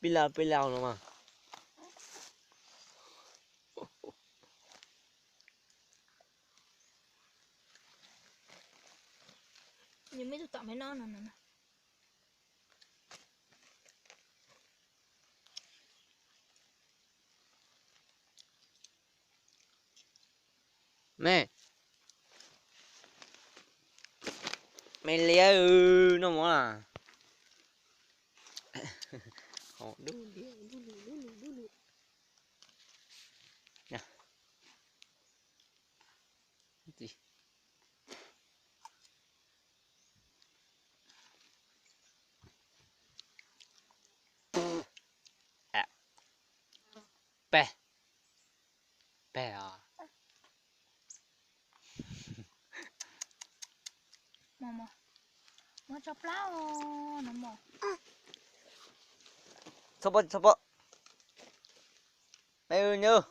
Pib laug pib laug no mas. Nws muaj ib tug tom me no no no. Me, me liab noj mov na. Dub liab, dub lug, dub lug, dub lug. Pem, pem os. Mos mos, muab tso plab os no mos. Txhob pob, txhob pob. Me nyuj.